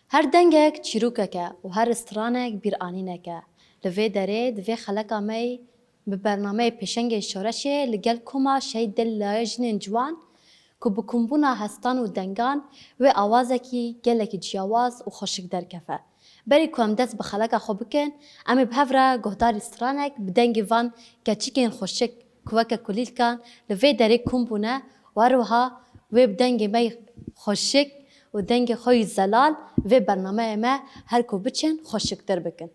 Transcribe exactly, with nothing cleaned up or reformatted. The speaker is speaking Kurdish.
Her dengek çîrokek e û her stranek bîranînek e. Li vê derê di vê xeleka me yî bi bernameyê Pêşengên Şoreşê li gel koma Şehîd Delîlaya Jinên Ciwan ku bi kombûna hestan û dengan wê awazekî gelekî ciyawaz û xweşik derkefe. Berî ku em dest bi xeleka xwe bikin, em ê bi hev re guhdarî stranek bi dengê van keçikên xweşik ku weke kulîlkan li vê derê kom bûne û her wiha wê bi dengê me yî xweşik û dengê xwe yî zelal vê bernameyê me her ku biçin xweşiktir bikin.